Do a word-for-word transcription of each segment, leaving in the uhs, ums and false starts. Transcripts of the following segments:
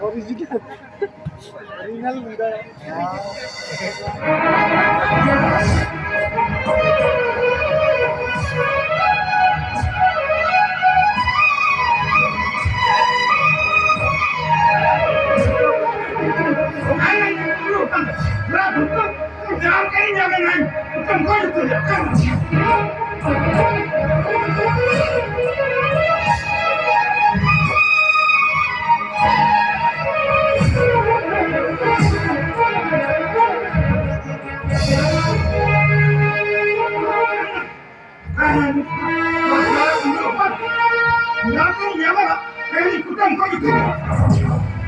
Original. Original muda.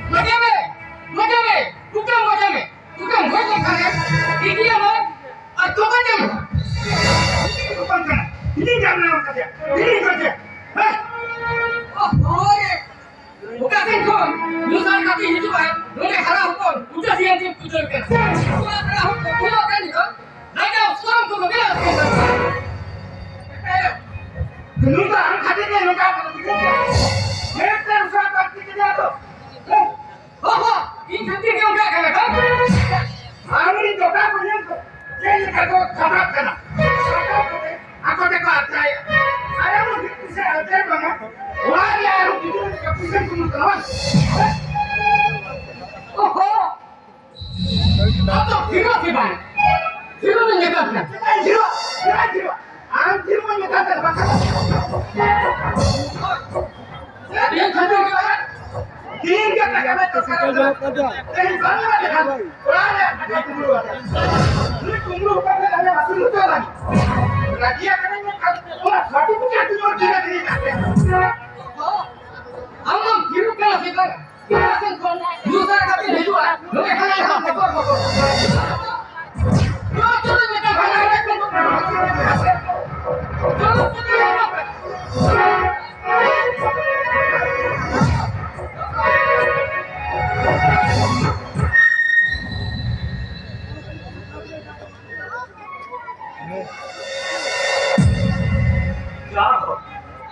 ᱢᱟᱡᱟ ᱢᱮ, ᱢᱟᱡᱟ ᱢᱮ, ᱠᱩᱴᱟᱹᱢ ᱢᱟᱡᱟ ᱢᱮ, ᱠᱩᱴᱟᱹᱢ ᱜᱚᱡ ᱞᱮᱠᱷᱟᱱ ᱮ, ᱤᱫᱤᱭᱟᱢᱟ ᱟᱨ ᱛᱚᱯᱟ ᱧᱟᱢᱟ᱾ ᱛᱚᱯᱟᱜ ᱠᱟᱱᱟ, ᱤᱧᱤᱧ ᱧᱟᱢ ᱧᱟᱢ ᱠᱟᱫᱮᱭᱟ, ᱤᱧᱤᱧ ᱜᱚᱡᱮᱭᱟ᱾ ᱦᱮᱸ? ᱚ, ᱦᱳᱭ᱾ ᱚᱠᱟ ᱥᱮᱱ ᱠᱷᱚᱱ ᱢᱩᱥᱟᱨ ᱠᱟᱛᱮ ᱦᱤᱡᱩᱜᱼᱟ, ᱱᱚᱰᱮ ᱦᱟᱨᱟ ᱦᱚᱯᱚᱱ ᱩᱪᱟᱹᱥᱤᱭᱟᱱ ᱴᱷᱮᱱ ᱯᱩᱡᱟᱹ ᱠᱟᱱᱟ᱾ ᱚᱲᱟᱜ ᱨᱮ ᱦᱚᱯᱚᱱ ᱠᱚ ᱵᱮᱱᱟᱣ ᱠᱟᱱᱟ᱾ ᱨᱟᱡᱟ ᱥᱚᱨᱚᱢ ᱠᱚᱫᱚ ᱵᱮᱱᱟᱣ ᱠᱟᱱᱟ᱾ ᱱᱩᱭ ᱫᱚ ᱟᱢ ᱠᱷᱟᱹᱛᱤᱨ ᱜᱮ ᱱᱚᱝᱠᱟ ᱠᱟᱱᱟ, ᱵᱩᱡᱷᱟᱹᱣ ᱠᱮᱫᱟ? ᱢᱮᱫ ᱛᱮ ᱩᱥᱟᱹᱨᱟ ᱵᱟᱹᱲᱛᱤ ᱠᱮᱫᱮᱭᱟ ᱛᱚ᱾ ᱦᱚ, ᱦᱚ, ᱤᱧ ᱠᱷᱟᱹᱛᱤᱨ ᱜᱮ ᱚᱱᱠᱟ ᱠᱟᱱᱟ ᱠᱚ᱾ ᱟᱢᱨᱤᱱ ᱡᱚᱴᱟᱣ ᱠᱚ ᱧᱮᱞ ᱠᱚ, ᱪᱮᱫ ᱞᱮᱠᱟ ᱠᱚ ᱠᱷᱟᱴᱟᱜ ᱠᱟᱱᱟ᱾ ᱠᱷᱟᱴᱟᱣ ᱠᱟᱛᱮ ᱟᱠᱚ ᱛᱮᱠᱚ ᱟᱨᱡᱟᱣᱮᱫᱼᱟ᱾ ᱟᱨ ᱟᱢ ᱦᱚᱸ ᱢᱤᱫ ᱯᱩᱭᱥᱟᱹ ᱟᱨᱡᱟᱣ ᱵᱟᱝᱟ᱾ ᱚᱲᱟᱜ ᱨᱮ ᱟᱨᱚ ᱜᱤᱫᱽᱨᱟᱹ ᱞᱮᱠᱟ ᱯᱩᱭᱥᱟᱹᱢ ᱠᱩᱞ ᱠᱟᱱᱟ ᱵᱟᱝ? ᱚᱦᱚ! ᱟᱢ ᱫᱚ ᱦᱤᱨᱳ ᱥᱮ ᱵᱟᱝ? ᱦᱤᱨᱳ ᱫᱚ ᱧᱮᱛᱟᱢ ᱠᱟᱱᱟ᱾ ᱪᱮᱫᱟᱜ ᱦᱤᱨᱳ? ᱪᱮᱫᱟᱜ ᱦᱤᱨᱳ? ᱟᱢ ᱦᱤᱨᱳ ᱧᱮᱛᱟᱢ ᱠᱟᱱᱟ, ᱵᱟᱝ? ᱤᱧ ᱠᱷᱟᱹᱛᱤᱨ ᱜᱮ ᱵᱟᱝ? ᱛᱤᱦᱤᱧ ᱜᱮ ᱴᱟᱠᱟ ᱢᱮ ᱫᱚᱨᱠᱟᱨ ᱠᱟᱱᱟ᱾ ᱛᱮᱦᱮᱧ ᱵᱟᱝ ᱮᱢᱟ ᱞᱮᱠᱷᱟᱱ ᱚᱲᱟᱜ ᱨᱮ ᱦᱟᱹᱴᱤᱧ ᱠᱩᱢᱵᱽᱲᱩ ᱟᱠᱟᱱ᱾ ᱱᱩᱭ ᱠᱩᱢᱵᱽᱲᱩ ᱦᱚᱯᱚᱱ ᱛᱮ ᱟᱞᱮ ᱟᱹᱥᱩᱞ ᱦᱚᱪᱚ ᱞᱟᱹᱜᱤᱫ᱾ ᱨᱟᱹᱜᱤ ᱟᱠᱟᱱᱟᱹᱧ ᱢᱮᱱᱠᱷᱟᱱ ᱚᱱᱟ ᱥᱟᱨᱴᱤᱯᱷᱤᱠᱮᱴ ᱫᱩᱧ ᱚᱞ ᱠᱮᱫᱟ ᱛᱮᱦᱮᱧ ᱟᱯᱮ᱾ ᱟᱢ ᱫᱚᱢ ᱛᱷᱤᱨᱚᱜ ᱠᱟᱱᱟ ᱥᱮ ᱵᱟᱝ? ᱚᱠᱟ ᱥᱮᱱ ᱠᱷᱚᱱ ᱧᱩ ᱥᱟᱨ ᱠᱟᱛᱮ ᱦᱤᱡᱩᱜᱼᱟ? ᱱᱚᱰᱮ ᱦᱟᱱᱟ ᱦᱟᱱᱟ ᱵᱚᱛᱚᱨ ᱵᱚᱛᱚᱨ᱾ ᱪᱚᱞᱚ, ᱪᱚᱞᱚ, ᱢᱤᱫᱴᱟᱝ ᱦᱟᱱᱟ ᱦᱟᱱᱟ ᱠᱷᱚᱱ ᱵᱚᱛᱚᱨ ᱵᱚᱛᱚᱨ᱾ ᱪᱚᱞᱚ, ᱪᱚᱞᱚ, ᱪᱚᱞᱚ᱾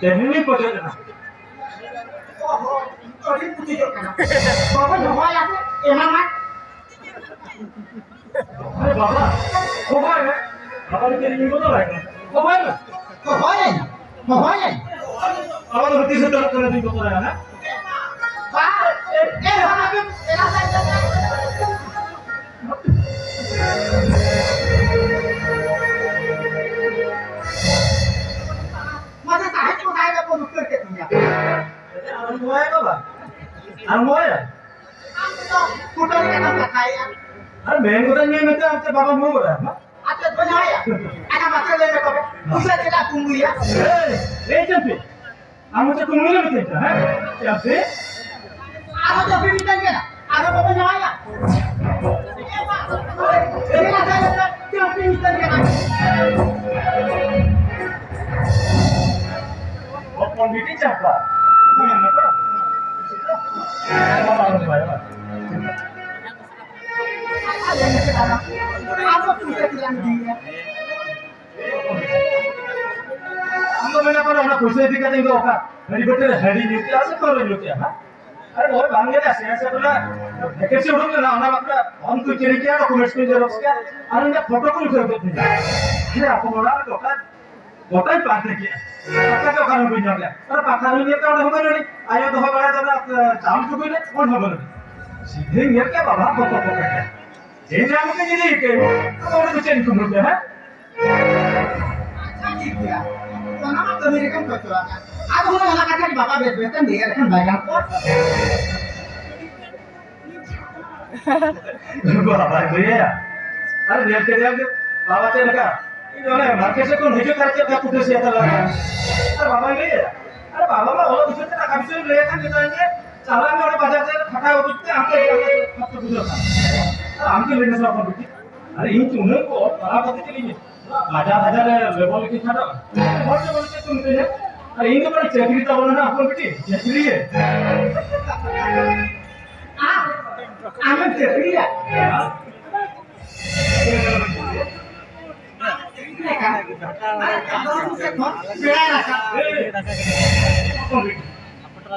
ᱨᱤᱞᱤ ᱯᱚᱪᱚᱡ ᱮᱱᱟ᱾ ᱚᱦᱚ, ᱟᱹᱰᱤ ᱯᱩᱪᱩᱡᱚᱜ ᱠᱟᱱᱟ᱾ ᱵᱟᱵᱟ, ᱱᱚᱣᱟ ᱭᱟᱛᱮ ᱮᱢᱟᱢᱟ᱾ ᱟᱨᱮ ᱵᱟᱵᱟ, ᱦᱚᱦᱚᱭ ᱢᱮ᱾ ᱵᱟᱵᱟ ᱫᱚ ᱪᱮᱫ ᱤᱧ ᱵᱚᱛᱚᱨᱟᱭ ᱠᱟᱱᱟ? ᱦᱚᱦᱚᱭ ᱢᱮ᱾ ᱦᱚᱦᱚᱭᱟᱹᱧ, ᱦᱚᱦᱚᱭᱟᱹᱧ᱾ ᱵᱟᱵᱟ ᱫᱚ ᱛᱤᱥ ᱩᱛᱟᱹᱨᱚᱜ ᱠᱟᱱᱟ ᱫᱩᱧ ᱵᱚᱛᱚᱨᱟᱭ ᱠᱟᱱᱟ? ᱵᱟ, ᱮ, ᱮ, ᱦᱚᱦᱚ ᱢᱮ, ᱮ, ᱦᱚᱦᱚ ᱢᱮ᱾ ᱢᱟᱥᱮ ᱥᱟᱦᱮᱵ ᱠᱚ ᱥᱟᱦᱮᱵ ᱠᱚ ᱫᱩᱠᱟᱹᱲ ᱠᱮᱫ ᱛᱤᱧᱟ᱾ ᱟᱨ ᱢᱚᱭᱟ ᱵᱟᱵᱟ, ᱟᱨ ᱢᱚᱭᱟ᱾ ᱟᱢ ᱫᱚ ᱠᱩᱴᱟᱹᱢ ᱠᱟᱛᱷᱟᱢ ᱠᱟᱛᱷᱟᱭᱟ᱾ ᱟᱨ ᱢᱮᱱ ᱜᱚᱫᱟᱹᱧ ᱢᱮ ᱢᱮᱱᱛᱮ ᱟᱢ ᱛᱮ ᱵᱟᱵᱟ ᱢᱩ ᱜᱚᱫᱟ, ᱦᱮᱸ? ᱟᱪᱪᱷᱟ, ᱫᱚ ᱡᱟᱦᱟᱸᱭᱟ᱾ ᱟᱪᱪᱷᱟ, ᱢᱟᱥᱮ ᱞᱟᱹᱭ ᱢᱮ ᱛᱚᱵᱮ, ᱯᱩᱭᱥᱟᱹ ᱪᱮᱫᱟᱜ ᱠᱩᱢᱵᱽᱲᱩᱭᱟ? ᱮᱭ, ᱮᱭ ᱪᱟᱹᱢᱯᱤ, ᱟᱢ ᱦᱚᱸ ᱪᱮᱫ ᱠᱩᱢᱵᱽᱲᱩ ᱞᱮ ᱢᱮᱛᱟᱹᱧ ᱠᱟᱱᱟ, ᱦᱮᱸ? ᱪᱟᱹᱢᱯᱤ? ᱟᱨᱦᱚᱸ ᱪᱟᱹᱢᱯᱤ ᱢᱮᱛᱟᱹᱧ ᱠᱟᱱᱟ? ᱟᱨᱦᱚᱸ ᱵᱟᱵᱟ ᱡᱟᱶᱟᱭᱟ? ᱪᱮᱫ ᱞᱮᱠᱟ ᱪᱟᱹᱢᱯᱤ ᱢᱮᱛᱟᱹᱧ ᱠᱟᱱᱟ? ᱚ, ᱯᱚᱱᱰᱤᱛ ᱪᱟᱢᱯᱟ᱾ ᱟᱫᱚ ᱯᱩᱭᱥᱟᱹ ᱪᱮᱫᱟᱜ ᱮᱢ ᱤᱫᱤᱭᱮᱫᱟ? ᱟᱢ ᱫᱚ ᱢᱮᱱᱟ ᱯᱟᱞᱮ ᱚᱱᱟ ᱯᱩᱭᱥᱟᱹ ᱤᱫᱤ ᱠᱟᱛᱮ ᱤᱧ ᱫᱚ ᱚᱠᱟ ᱦᱟᱺᱰᱤ ᱵᱷᱟᱹᱴᱤ ᱨᱮ ᱦᱟᱺᱰᱤ ᱧᱩ ᱠᱮᱜᱼᱟ ᱥᱮ ᱯᱟᱹᱣᱨᱟᱹ ᱧᱩ ᱠᱮᱜᱼᱟ, ᱦᱮᱸ? ᱟᱨᱮ ᱵᱷᱟᱹᱭ, ᱵᱟᱝ ᱜᱮ, ᱥᱮᱭᱟ ᱥᱮ ᱵᱚᱞᱮ vacancy ᱩᱰᱩᱠ ᱞᱮᱱᱟ, ᱚᱱᱟ ᱵᱟᱠᱷᱨᱟ form ᱠᱚ ᱪᱮᱨᱮᱡ ᱠᱮᱜᱼᱟ, documents ᱠᱚ xerox ᱠᱮᱜᱼᱟ, ᱟᱨ ᱤᱧᱟᱹᱜ photo ᱠᱚ ᱩᱴᱷᱟᱹᱣ ᱠᱮᱫ ᱛᱤᱧᱟ᱾ ᱟᱨᱮ ᱟᱯᱚᱱ ᱚᱲᱟᱜ ᱨᱮ ᱫᱚᱠᱟᱱ ᱜᱚᱴᱟᱧ ᱯᱟᱱᱛᱮ ᱠᱮᱜᱼᱟ᱾ ᱴᱟᱠᱟ ᱜᱮ ᱚᱠᱟ ᱨᱮᱦᱚᱸ ᱵᱟᱹᱧ ᱧᱟᱢ ᱞᱮᱜᱼᱟ᱾ ᱟᱨ ᱯᱟᱠᱷᱟ ᱨᱮᱦᱚᱸ ᱧᱮᱞ ᱠᱮᱜᱼᱟ, ᱚᱸᱰᱮ ᱦᱚᱸ ᱵᱟᱹᱱᱩᱜ ᱟᱹᱱᱤᱡ᱾ ᱟᱭᱳ ᱫᱚᱦᱚ ᱵᱟᱲᱟᱭ ᱫᱟ ᱚᱱᱟ, ᱪᱟᱣᱞᱮ ᱴᱩᱠᱩᱡ ᱨᱮ, ᱚᱸᱰᱮ ᱦᱚᱸ ᱵᱟᱹᱱᱩᱜ ᱟᱹᱱᱤᱡ᱾ ᱥᱤᱫᱷᱟᱹᱧ ᱧᱮᱞ ᱠᱮᱜᱼᱟ, ᱵᱟᱵᱟ ᱯᱚᱠᱚ ᱯᱚᱠᱚ ᱠᱮᱜᱼᱟ᱾ ᱡᱮ ᱧᱟᱢ ᱠᱮᱫ ᱡᱩᱫᱤ ᱤᱠᱟᱹ, ᱟᱫᱚ ᱚᱸᱰᱮ ᱫᱚ ᱪᱮᱫ ᱤᱧ ᱠᱩᱢᱵᱽᱲᱩ ᱠᱮᱜᱼᱟ, ᱦᱮᱸ? ᱟᱪᱪᱷᱟ, ᱴᱷᱤᱠ ᱜᱮᱭᱟ᱾ ᱚᱱᱟ ᱢᱟ ᱠᱟᱹᱢᱤ ᱨᱮᱜᱮᱢ ᱠᱚᱪᱚ ᱟᱠᱟᱱ᱾ ᱟᱫᱚ ᱦᱩᱱᱟᱹᱝ ᱚᱱᱟ ᱠᱟᱛᱷᱟ ᱜᱮ ᱵᱟᱵᱟ ᱵᱮᱥ ᱵᱮᱥ ᱮᱢ ᱞᱟᱹᱭ ᱞᱮᱠᱷᱟᱱ ᱵᱟᱭ ᱜᱟᱱ ᱠᱚᱜᱼᱟ? ᱵᱟᱵᱟᱭ ᱞᱟᱹᱭᱟ᱾ ᱟᱨ ᱧᱮᱞ ᱠᱮᱫᱮᱭᱟᱢ ᱡᱮ ᱵᱟᱵᱟ ᱪᱮᱫ ᱞᱮᱠᱟ? ᱤᱧ ᱫᱚ ᱚᱱᱮ market ᱥᱮᱫ ᱠᱷᱚᱱ ᱦᱤᱡᱩᱜ ᱠᱟᱱ ᱪᱮᱫ ᱞᱮᱠᱟ ᱠᱩᱴᱟᱹ ᱥᱮᱭᱟᱛᱟ ᱞᱟᱜᱟᱜᱼᱟ᱾ ᱟᱨ ᱵᱟᱵᱟᱭ ᱞᱟᱹᱭᱟ᱾ ᱟᱨ ᱵᱟᱵᱟ ᱢᱟ ᱚᱞᱚᱜ ᱵᱤᱥᱚᱭ ᱛᱮ ᱴᱟᱠᱟ ᱯᱚᱭᱥᱟ ᱞᱟᱹᱭ ᱠᱷᱟᱱ ᱢᱮᱛᱟᱭ ᱜᱮ, ᱪᱟᱞᱟᱜ ᱢᱮ ᱚᱸᱰᱮ ᱵᱟᱡᱟᱨ ᱥᱮᱫ ᱠᱷᱟᱴᱟᱣ ᱩᱫᱩᱜ ᱛᱮ ᱟᱢ ᱴᱷᱮᱱ ᱴᱟᱠᱟ ᱯᱚᱭᱥᱟ ᱵᱩᱡᱷᱟᱹᱣ ᱠᱟᱜ᱾ ᱟᱨ ᱟᱢ ᱪᱮᱫ ᱞᱟᱹᱭ ᱢᱮ ᱥᱮ ᱵᱟᱵᱟ ᱵᱤᱴᱤ? ᱟᱨ ᱤᱧ ᱪᱮ ᱩᱱᱟᱹᱜ ᱠᱚ ᱯᱟᱲᱦᱟᱣ ᱠᱟᱛᱮ ᱪᱮᱫ ᱤᱧ ᱦᱟᱡᱟᱨ ᱦᱟᱡᱟᱨ ᱨᱮ ᱞᱮᱵᱚᱞ ᱞᱮᱠᱷᱟᱱ ᱠᱷᱟᱱ ᱫᱚ ᱦᱚᱲ ᱫᱚ ᱵᱚᱞᱮ ᱪᱮᱫ ᱠᱚ ᱢᱤᱛᱟᱹᱧᱟ? ᱟᱨ ᱤᱧ ᱫᱚ ᱵᱚᱞᱮ ᱪᱟᱹᱠᱨᱤ ᱛᱟᱵᱚᱱ ᱱᱟᱦᱟᱜ ᱦᱚᱯᱚᱱ ᱵᱤᱴᱤ, ᱪᱟᱹᱠᱨᱤ ᱜᱮ᱾ ᱟᱢ, ᱟᱢᱮᱢ ᱪᱟᱹᱠᱨᱤᱭᱟ?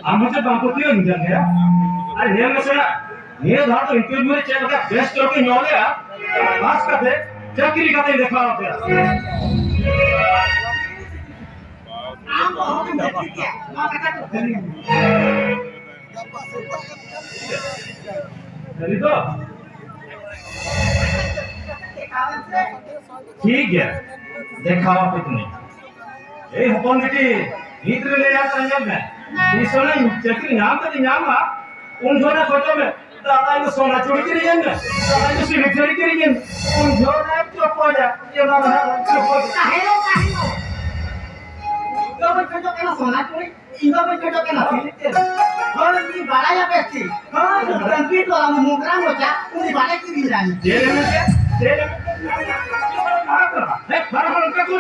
ᱟᱢ ᱦᱚᱸ ᱪᱮᱫ ᱵᱟᱢ ᱯᱟᱹᱛᱭᱟᱹᱣ ᱤᱧ ᱠᱟᱱ ᱜᱮᱭᱟ? ᱟᱨ ᱧᱮᱞ ᱢᱮᱥᱮ, ᱱᱤᱭᱟᱹ ᱫᱷᱟᱣ ᱫᱚ ᱤᱱᱴᱟᱨᱵᱷᱤᱭᱩ ᱨᱮ ᱪᱮᱫ ᱞᱮᱠᱟ ᱵᱮᱥ ᱪᱚᱨᱚᱠ ᱤᱧ ᱧᱚᱜ ᱞᱮᱜᱼᱟ, ᱯᱟᱥ ᱠᱟᱛᱮ ᱪᱟᱹᱠᱨᱤ ᱠᱟᱛᱮᱧ ᱫᱮᱠᱷᱟᱣ ᱟᱯᱮᱭᱟ᱾ ᱟᱢ ᱫᱚ ᱚᱦᱚᱢ ᱡᱟᱹᱯᱤᱫ ᱠᱮᱭᱟ, ᱱᱚᱣᱟ ᱠᱟᱛᱷᱟ ᱠᱚ ᱠᱷᱟᱹᱞᱤ᱾ ᱥᱟᱹᱨᱤ ᱫᱚ? ᱴᱷᱤᱠ ᱜᱮᱭᱟ, ᱫᱮᱠᱷᱟᱣ ᱟᱯᱮ ᱠᱟᱹᱱᱟᱹᱧ᱾ ᱮᱭ ᱦᱚᱯᱚᱱ ᱵᱤᱴᱤ, ᱱᱤᱛ ᱨᱮ ᱞᱟᱹᱭᱟ ᱛᱟᱦᱮᱸ ᱧᱮᱞ ᱢᱮ, ᱛᱤᱥ ᱦᱚᱸ ᱪᱟᱹᱠᱨᱤ ᱧᱟᱢ ᱠᱟᱛᱮ ᱧᱟᱢᱟ, ᱩᱱ ᱡᱚᱦᱚᱜ ᱠᱷᱚᱡᱚᱜ ᱢᱮ, ᱫᱟᱫᱟ ᱤᱧ ᱫᱚ ᱥᱚᱱᱟ ᱪᱩᱲᱤ ᱠᱤᱨᱤᱧ ᱟᱹᱧ ᱢᱮ, ᱫᱟᱫᱟ ᱤᱧ ᱫᱚ ᱥᱤᱞᱤᱠ ᱥᱟᱹᱲᱤ ᱠᱤᱨᱤᱧ ᱟᱹᱧ ᱢᱮ, ᱩᱱ ᱡᱚᱦᱚᱜ ᱮᱢ ᱪᱚᱯᱚᱡᱟ, ᱤᱭᱟᱹ ᱵᱟᱵᱟ ᱦᱟᱸᱜ ᱪᱚᱯᱚᱡᱟ᱾ ᱛᱟᱦᱮᱸ ᱫᱚ ᱛᱟᱦᱮᱸ ᱫᱚ᱾ ᱤᱧ ᱫᱚ ᱵᱟᱹᱧ ᱠᱷᱚᱡᱚᱜ ᱠᱟᱱᱟ ᱥᱚᱱᱟ ᱪᱩᱲᱤ, ᱤᱧ ᱫᱚ ᱵᱟᱹᱧ ᱠᱷᱚᱡᱚᱜ ᱠᱟᱱᱟ ᱥᱤᱞᱤᱠ ᱛᱮ᱾ ᱦᱚᱲ ᱩᱱᱤ ᱵᱟᱲᱟᱭᱟ ᱵᱮᱥ ᱴᱷᱤᱠ᱾ ᱦᱚᱲ ᱨᱚᱝᱜᱤᱱ ᱴᱚᱞᱟ ᱢᱚᱜᱽᱨᱟ ᱢᱚᱪᱟ, ᱩᱱᱤ ᱵᱟᱲᱟᱭ ᱠᱤᱨᱤᱧ ᱫᱟᱭ᱾ ᱪᱮᱫ ᱮᱢ ᱢᱮᱱ ᱠᱮᱫ? ᱪᱮᱫ ᱮᱢ ᱢᱮᱱ ᱠᱮᱫ? ᱦᱮᱸ, ᱵᱟᱨ ᱦᱚᱲ ᱚᱱᱠᱟ ᱠᱚ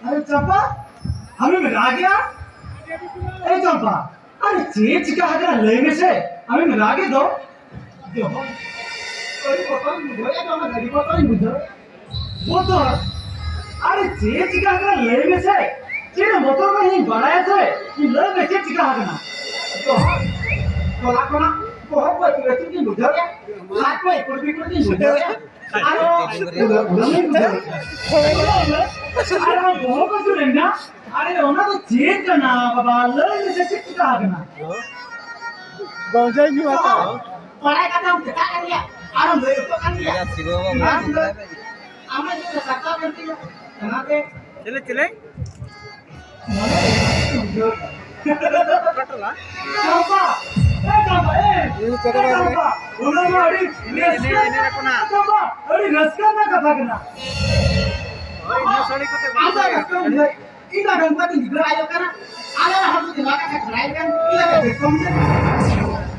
ᱟᱨᱮ ᱪᱟᱢᱯᱟ, ᱟᱢᱮᱢ ᱨᱟᱜᱮᱜᱼᱟ? ᱮ ᱪᱟᱢᱯᱟ, ᱟᱨᱮ ᱪᱮᱫ ᱪᱤᱠᱟ ᱟᱠᱟᱱᱟ ᱞᱟᱹᱭ ᱢᱮᱥᱮ, ᱟᱢᱮᱢ ᱨᱟᱜᱮᱫ ᱫᱚ? ᱡᱚᱦᱚᱨ᱾ ᱟᱹᱰᱤ ᱵᱚᱛᱚᱨᱤᱧ ᱵᱩᱡᱷᱟᱹᱣᱮᱫᱼᱟ, ᱟᱹᱰᱤ ᱵᱚᱛᱚᱨᱤᱧ ᱵᱩᱡᱷᱟᱹᱣᱮᱫᱼᱟ᱾ ᱵᱚᱛᱚᱨ? ᱟᱨᱮ ᱪᱮᱫ ᱪᱤᱠᱟ ᱟᱠᱟᱱᱟ ᱞᱟᱹᱭ ᱢᱮᱥᱮ, ᱪᱮᱫ ᱮᱢ ᱵᱚᱛᱚᱨ ᱠᱟᱱᱟ ᱤᱧ ᱵᱟᱲᱟᱭᱟ ᱥᱮ, ᱤᱧ ᱞᱟᱹᱭ ᱢᱮ ᱪᱮᱫ ᱪᱤᱠᱟ ᱟᱠᱟᱱᱟ? ᱡᱚᱦᱚᱨ᱾ ᱛᱚᱞᱟ ᱠᱷᱚᱱᱟᱜ ᱵᱚᱦᱚᱜ ᱠᱚ ᱟᱹᱪᱩᱨ ᱟᱹᱪᱩᱨ ᱜᱤᱧ ᱵᱩᱡᱷᱟᱹᱣᱮᱫᱼᱟ, ᱞᱟᱡ ᱠᱚ ᱮᱠᱩᱲ ᱵᱤᱠᱩᱲ ᱜᱤᱧ ᱵᱩᱡᱷᱟᱹᱣᱮᱫᱼᱟ᱾ ᱟᱨᱚ ᱩᱲᱟᱹ-, ᱩᱲᱟᱹᱣ ᱢᱮ, ᱩᱲᱟᱹᱣ ᱢᱮ᱾ ᱟᱨᱚ ᱵᱚᱦᱚᱜ ᱦᱟᱹᱥᱩ ᱞᱮᱱᱟ᱾ ᱟᱨᱮ, ᱚᱱᱟ ᱫᱚ ᱪᱮᱫ ᱠᱟᱱᱟ ᱵᱟᱵᱟ? ᱞᱟᱹᱭ ᱢᱮᱥᱮ, ᱪᱮᱫ ᱪᱤᱠᱟ ᱟᱠᱟᱱᱟ? ᱜᱚᱸᱡᱟᱭ ᱧᱩ ᱟᱠᱟᱫ᱾ ᱵᱟᱲᱟᱭ ᱠᱟᱛᱷᱟᱢ ᱪᱮᱠᱟᱜ ᱠᱟᱱ ᱜᱮᱭᱟ᱾ ᱟᱨᱚᱢ ᱞᱟᱹᱭ ᱦᱚᱴᱚ ᱠᱟᱱ ᱜᱮᱭᱟ᱾ ᱟᱢᱟᱜ ᱧᱩᱛᱩᱢ ᱫᱚ ᱥᱟᱨᱛᱟᱯ ᱮᱱ ᱛᱤᱧᱟ᱾ ᱚᱱᱟᱛᱮ ᱪᱮᱞᱮ, ᱪᱮᱞᱮ? ᱚᱠᱟ ᱴᱚᱞᱟ? ᱪᱟᱢᱯᱟ! ᱮ ᱪᱟᱢᱯᱟ, ᱮ! ᱤᱧ ᱪᱮᱫ ᱦᱚᱸ ᱵᱟᱝ ᱪᱟᱢᱯᱟ! ᱚᱱᱟ ᱢᱟ ᱟᱹᱰᱤ ᱨᱟᱹᱥᱠᱟᱹ ᱮᱱᱮᱡ, ᱮᱱᱮᱡ ᱟᱠᱚ ᱱᱟ᱾ ᱪᱟᱢᱯᱟ! ᱟᱹᱰᱤ ᱨᱟᱹᱥᱠᱟᱹ ᱨᱮᱱᱟᱜ ᱠᱟᱛᱷᱟ ᱠᱟᱱᱟ᱾ ᱦᱳᱭ, ᱤᱧ ᱦᱚᱸ ᱥᱟᱹᱲᱤ ᱠᱚᱛᱮ ᱵᱟᱝ ᱟᱢ ᱫᱚ ᱨᱟᱹᱥᱠᱟᱹᱢ ᱵᱩᱡᱷᱟᱹᱣ᱾ ᱤᱧ ᱫᱚ ᱰᱟᱺᱜᱩᱣᱟᱹ ᱛᱤᱧ ᱜᱤᱫᱽᱨᱟᱹ ᱟᱭᱳ ᱠᱟᱱᱟ᱾ ᱟᱞᱮ ᱦᱚᱸ ᱡᱩᱫᱤ ᱱᱚᱣᱟ ᱠᱟᱛᱷᱟ ᱵᱟᱲᱟᱭ ᱠᱟᱱ, ᱤᱧ ᱫᱚ ᱫᱤᱥᱚᱢ ᱨᱮ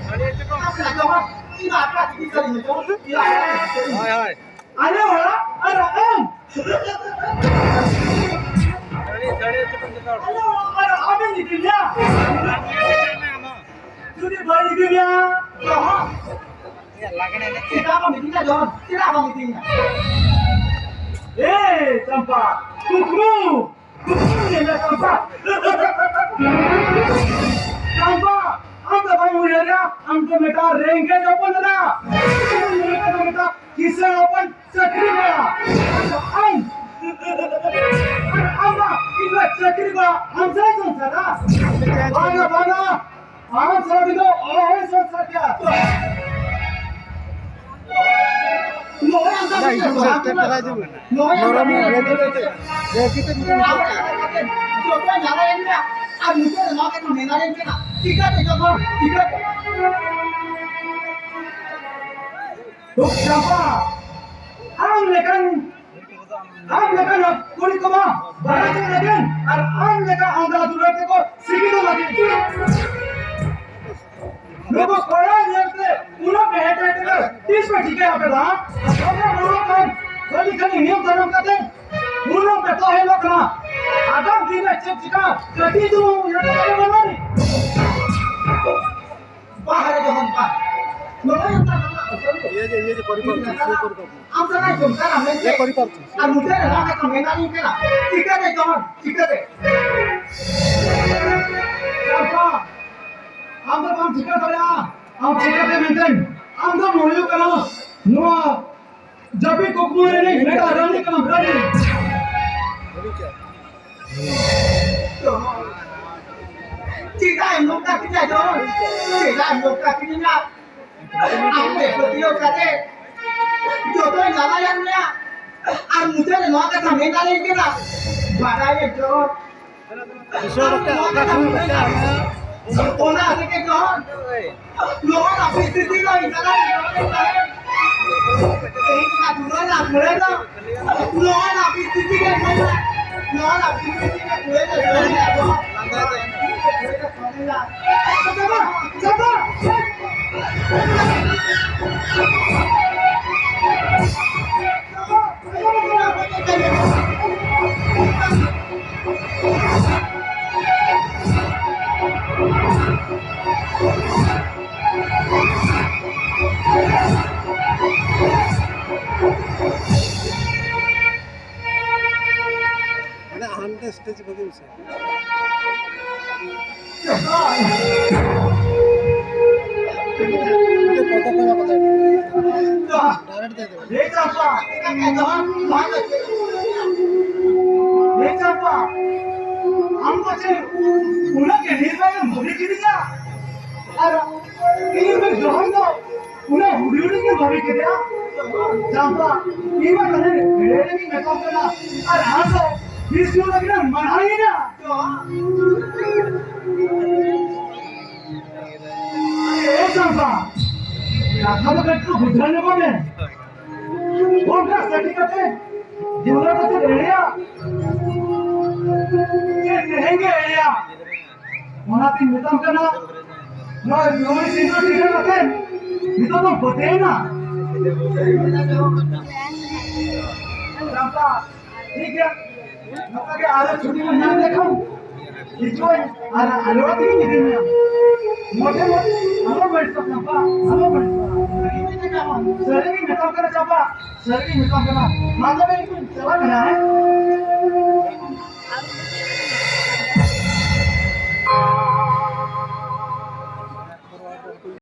ᱥᱟᱹᱲᱤ ᱪᱮᱫ ᱠᱚ ᱟᱯᱱᱟ ᱡᱚᱦᱚᱨ᱾ ᱤᱧ ᱢᱟ ᱟᱯᱱᱟᱨ ᱪᱤᱠᱤᱛᱥᱟ ᱨᱤᱧ ᱦᱤᱡᱩᱜᱼᱟ᱾ ᱦᱳᱭ, ᱦᱳᱭ᱾ ᱟᱞᱮ ᱚᱲᱟᱜ ᱟᱨ ᱟᱢ᱾ ᱥᱟᱹᱲᱤ, ᱥᱟᱹᱲᱤ ᱦᱚᱪᱚ ᱠᱚᱢ ᱡᱚᱛᱚ ᱦᱚᱲ᱾ ᱟᱞᱮ ᱚᱲᱟᱜ ᱟᱨ ᱟᱢᱮᱢ ᱤᱫᱤ ᱞᱮᱭᱟ᱾ ᱡᱩᱫᱤ ᱵᱟᱹᱧ ᱤᱫᱤ ᱞᱮᱭᱟ, ᱛᱚ ᱦᱟᱸᱜ᱾ ᱪᱮᱫᱟᱜ ᱵᱟᱢ ᱤᱫᱤᱧᱟ ᱡᱚᱦᱚᱱ? ᱪᱮᱫᱟᱜ ᱵᱟᱢ ᱤᱫᱤᱧᱟ? ᱮ ᱪᱟᱢᱯᱟ, ᱠᱩᱠᱢᱩ, ᱠᱩᱠᱢᱩ ᱧᱮᱞ ᱢᱮ ᱪᱟᱢᱯᱟ᱾ ᱪᱟᱢᱯᱟ, ᱟᱢ ᱫᱚ ᱵᱟᱢ ᱩᱭᱦᱟᱹᱨᱟ, ᱟᱢ ᱫᱚ ᱢᱤᱫᱴᱟᱝ ᱨᱮᱸᱜᱮᱡ ᱦᱚᱯᱚᱱ ᱮᱨᱟ᱾ ᱟᱢ ᱫᱚ ᱢᱤᱫᱴᱟᱝ ᱠᱤᱥᱟᱹᱬ ᱦᱚᱯᱚᱱ ᱪᱟᱹᱠᱨᱤ ᱵᱟᱞᱟ᱾ ᱟᱢ, ᱟᱢ ᱢᱟ ᱤᱧ ᱢᱟ ᱪᱟᱹᱠᱨᱤ ᱵᱟᱞᱟ, ᱟᱢ ᱥᱟᱞᱟᱜ ᱥᱚᱝᱥᱟᱨᱟ? ᱵᱟᱝᱟ, ᱵᱟᱝᱟ᱾ ᱟᱢ ᱥᱟᱞᱟᱜ ᱫᱚ ᱚᱦᱚᱧ ᱥᱚᱝᱥᱟᱨ ᱠᱮᱭᱟ᱾ ᱱᱚᱜᱼᱚᱭ ᱟᱢ ᱥᱟᱞᱟᱜ ᱫᱚ ᱦᱤᱡᱩᱜ ᱢᱮ, ᱥᱴᱮᱴ ᱪᱟᱞᱟᱣ ᱦᱤᱡᱩᱜ ᱢᱮ᱾ ᱱᱚᱜᱼᱚᱭ ᱟᱢ ᱱᱚᱨᱚᱢ ᱥᱟᱞᱟᱜ ᱨᱮᱰᱤ ᱠᱟᱛᱮ, ᱨᱮᱰᱤ ᱠᱟᱛᱮ ᱢᱤᱫᱴᱮᱱ ᱡᱚᱛᱚ ᱧᱟᱞᱟᱭᱮᱱ ᱜᱮᱭᱟ᱾ ᱟᱨ ᱱᱤᱛᱚᱜ ᱱᱚᱣᱟ ᱠᱟᱛᱷᱟ ᱢᱮᱱᱟᱞᱮᱱ ᱠᱟᱱᱟ᱾ ᱪᱤᱠᱟᱹᱛᱮ ᱡᱚᱠᱷᱚᱱ, ᱪᱤᱠᱟᱹᱛᱮ? ᱪᱟᱢᱯᱟ, ᱟᱢ ᱞᱮᱠᱟᱱ, ᱟᱢ ᱞᱮᱠᱟᱱ ᱠᱩᱲᱤ ᱠᱚᱢᱟ ᱵᱟᱲᱟᱭ ᱞᱟᱹᱜᱤᱫ ᱟᱨ ᱟᱢ ᱞᱮᱠᱟ ᱟᱸᱫᱷᱟ ᱫᱩᱞᱟᱹᱲ ᱛᱮᱠᱚ ᱥᱤᱜᱤᱫᱚᱜ ᱞᱟᱹᱜᱤᱫ᱾ ᱱᱩᱠᱩ ᱠᱚᱲᱟ ᱧᱮᱞᱛᱮ ᱩᱱᱟᱹᱜ ᱯᱮ ᱦᱮᱴ ᱦᱮᱴ ᱠᱟᱱᱟ, ᱛᱤᱥ ᱯᱮ ᱴᱷᱤᱠᱟᱹᱭᱟ ᱟᱯᱮ ᱫᱚ, ᱦᱟᱸ? ᱟᱯᱮ ᱱᱚᱣᱟ ᱠᱷᱚᱱ ᱠᱷᱟᱹᱞᱤ ᱠᱷᱟᱹᱞᱤ ᱱᱤᱭᱚᱢ ᱫᱷᱚᱨᱚᱢ ᱠᱟᱛᱮ ᱩᱱᱟᱹᱜ ᱯᱮ ᱛᱚᱦᱮᱞᱚᱜ ᱠᱟᱱᱟ᱾ ᱟᱜᱟᱢ ᱫᱤᱱ ᱨᱮ ᱪᱮᱫ ᱪᱤᱠᱟ, ᱠᱟᱹᱴᱤᱡ ᱪᱩᱞᱩᱝ ᱩᱭᱦᱟᱹᱨ ᱠᱟᱛᱮ ᱵᱟᱹᱱᱩᱜ ᱟᱹᱱᱤᱡ᱾ ᱵᱟᱦᱨᱮ ᱡᱚᱠᱷᱚᱱ ᱵᱟ-, ᱱᱚᱜᱼᱚᱭ ᱚᱱᱠᱟ ᱱᱚᱜᱼᱚᱭ ᱤᱭᱟᱹ ᱡᱮ, ᱤᱭᱟᱹ ᱡᱮ ᱠᱚᱨᱤ ᱯᱟᱨᱪᱤ, ᱥᱤ ᱠᱚᱨᱤ ᱯᱟᱨᱪᱤ᱾ ᱟᱢ ᱥᱟᱞᱟᱜ ᱡᱚᱢ ᱠᱟᱱᱟ ᱢᱮᱱᱛᱮ᱾ ᱤᱭᱟᱹ ᱠᱚᱨᱤ ᱯᱟᱨᱪᱤ᱾ ᱟᱨ ᱢᱩᱪᱟᱹᱫ ᱨᱮ ᱱᱚᱣᱟ ᱠᱟᱛᱷᱟ ᱢᱮᱱᱟᱜ ᱞᱤᱧ ᱠᱟᱱᱟ᱾ ᱪᱤᱠᱟᱹᱛᱮ ᱡᱚᱢᱟᱢ? ᱪᱤᱠᱟᱹᱛᱮ? ᱪᱟᱢᱯᱟ, ᱟᱢ ᱫᱚ ᱵᱟᱢ ᱪᱤᱠᱟᱹ ᱫᱟᱲᱮᱭᱟᱜᱼᱟ᱾ ᱟᱢ ᱪᱤᱠᱟᱹᱛᱮ ᱢᱮᱱᱛᱮ? ᱟᱢ ᱫᱚᱢ ᱦᱩᱭᱩᱜ ᱠᱟᱱᱟ ᱱᱚᱣᱟ ᱡᱟᱹᱯᱤᱫ ᱠᱩᱠᱢᱩ ᱨᱤᱱᱤᱡ ᱢᱤᱫᱴᱟᱝ ᱨᱟᱹᱱᱤ ᱠᱟᱱᱟᱢ, ᱨᱟᱹᱱᱤ᱾ ᱪᱮᱫᱟᱜ ᱮᱢ ᱱᱚᱝᱠᱟ ᱠᱤᱧᱟ ᱡᱚᱦᱚᱱ? ᱪᱮᱫᱟᱜ ᱮᱢ ᱱᱚᱝᱠᱟ ᱠᱤᱧᱟ? ᱟᱢ ᱯᱮ ᱯᱟᱹᱛᱭᱟᱹᱣ ᱠᱟᱛᱮ ᱡᱚᱛᱚᱭ ᱞᱟᱜᱟᱭᱮᱫ ᱢᱮᱭᱟ᱾ ᱟᱨ ᱢᱩᱪᱟᱹᱫ ᱨᱮ ᱱᱚᱣᱟ ᱠᱟᱛᱷᱟ ᱢᱮᱱ ᱫᱟᱲᱮᱭᱟᱜ ᱠᱟᱱᱟ, ᱵᱟᱰᱟᱭ ᱢᱮ ᱡᱚᱦᱚᱱ, ᱠᱤᱥᱳᱨ ᱵᱟᱠᱷᱨᱟ ᱚᱠᱟ ᱠᱷᱚᱱ ᱵᱟᱠᱷᱨᱟ ᱚᱱᱟ ᱛᱮᱜᱮ ᱡᱚᱦᱚᱱ ᱱᱚᱣᱟ ᱨᱮᱱᱟᱜ ᱯᱚᱨᱤᱥᱛᱷᱤᱛᱤ ᱫᱚ ᱤᱧ ᱥᱟᱞᱟᱜ ᱤᱧ ᱨᱚᱲ ᱞᱮᱱ ᱛᱟᱦᱮᱸᱫ᱾ ᱛᱮᱦᱮᱧ ᱚᱱᱟ ᱫᱩᱞᱟᱹᱲ ᱨᱮᱱᱟᱜ ᱠᱚᱲᱟ ᱫᱚ ᱱᱚᱣᱟ ᱨᱮᱱᱟᱜ ᱯᱚᱨᱤᱥᱛᱷᱤᱛᱤ ᱜᱮ ᱢᱮᱱᱟᱜᱼᱟ᱾ ᱱᱚᱣᱟ ᱨᱮᱱᱟᱜ ᱯᱚᱨᱤᱥᱛᱷᱤᱛᱤ ᱜᱮ ᱠᱚᱲᱟ ᱫᱚ ᱢᱮᱱᱟᱜᱼᱟ᱾ ᱪᱟᱵᱟ, ᱪᱟᱵᱟ᱾ ᱚᱱᱟ ᱦᱟᱱᱛᱮ ᱥᱴᱮᱡᱽ ᱵᱟᱹᱜᱤ ᱢᱮᱥᱮ᱾ ᱰᱟᱭᱨᱮᱠᱴ ᱫᱮ ᱫᱮ᱾ ᱮ ᱪᱟᱢᱯᱟ, ᱮ ᱪᱟᱢᱯᱟ, ᱟᱢ ᱫᱚ ᱪᱮᱫ ᱩᱱᱟᱹᱜ ᱜᱮ ᱰᱷᱮᱨ ᱵᱟᱝ ᱮᱢ ᱵᱷᱟᱹᱜᱤ ᱠᱤᱫᱤᱧᱟ? ᱟᱨ ᱤᱧ ᱫᱚ ᱡᱚᱦᱚᱱ ᱫᱚ ᱩᱱᱟᱹᱜ ᱦᱩᱰᱤᱧ ᱦᱩᱰᱤᱧ ᱜᱮ ᱵᱷᱟᱹᱵᱤ ᱠᱮᱫᱟ᱾ ᱪᱟᱢᱯᱟ, ᱤᱧ ᱢᱟ ᱛᱟᱦᱞᱮ ᱮᱲᱮ ᱜᱤᱧ ᱢᱮᱛᱟᱢ ᱠᱟᱱᱟ᱾ ᱟᱨ ᱟᱢ ᱫᱚ ᱛᱤᱥ ᱦᱚᱸ ᱵᱟᱹᱠᱤᱱ ᱢᱟᱱᱟᱣᱤᱧᱟ᱾ ᱮ ᱪᱟᱢᱯᱟ, ᱠᱟᱛᱷᱟ ᱫᱚ ᱠᱟᱹᱴᱤᱡ ᱫᱚ ᱵᱩᱡᱷᱟᱹᱣ ᱧᱚᱜᱚᱜ ᱢᱮ᱾ ᱚᱱᱠᱟ ᱥᱟᱹᱨᱤ ᱠᱟᱛᱮ ᱡᱤᱵᱚᱱ ᱨᱮ ᱪᱮᱫ ᱮᱲᱮᱭᱟ? ᱪᱮᱫ ᱛᱮᱦᱮᱧ ᱜᱮ ᱮᱲᱮᱭᱟ? ᱚᱱᱟᱛᱤᱧ ᱢᱮᱛᱟᱢ ᱠᱟᱱᱟ, ᱱᱚᱜᱼᱚᱭ ᱱᱩᱭ ᱥᱤᱸᱫᱩᱨ ᱴᱤᱠᱟᱹ ᱠᱟᱛᱮ ᱱᱤᱛᱚᱜ ᱫᱚ ᱵᱟᱹᱛᱤᱭᱮᱱᱟ᱾ ᱪᱟᱢᱯᱟ, ᱴᱷᱤᱠ ᱜᱮᱭᱟ, ᱱᱚᱝᱠᱟ ᱜᱮ ᱟᱨᱚ ᱪᱷᱩᱴᱤ ᱵᱚᱱ ᱧᱟᱢ ᱞᱮᱠᱷᱟᱱ ᱦᱤᱡᱩᱜ ᱟᱹᱧ ᱟᱨ ᱟᱞᱮ ᱚᱲᱟᱜ ᱛᱮᱜᱮᱧ ᱤᱫᱤ ᱢᱮᱭᱟ᱾ ᱢᱚᱴᱷᱮ ᱢᱚᱴᱷᱮ ᱟᱞᱚᱢ ᱟᱹᱲᱤᱥᱚᱜ, ᱪᱟᱢᱯᱟ, ᱟᱞᱚᱢ ᱟᱹᱲᱤᱥᱚᱜᱼᱟ᱾ ᱥᱟᱹᱨᱤᱜᱤᱧ ᱢᱮᱛᱟᱢ ᱠᱟᱱᱟ ᱪᱟᱢᱯᱟ, ᱥᱟᱹᱨᱤᱜᱤᱧ ᱢᱮᱛᱟᱢ ᱠᱟᱱᱟ᱾ ᱢᱟ ᱛᱚᱵᱮ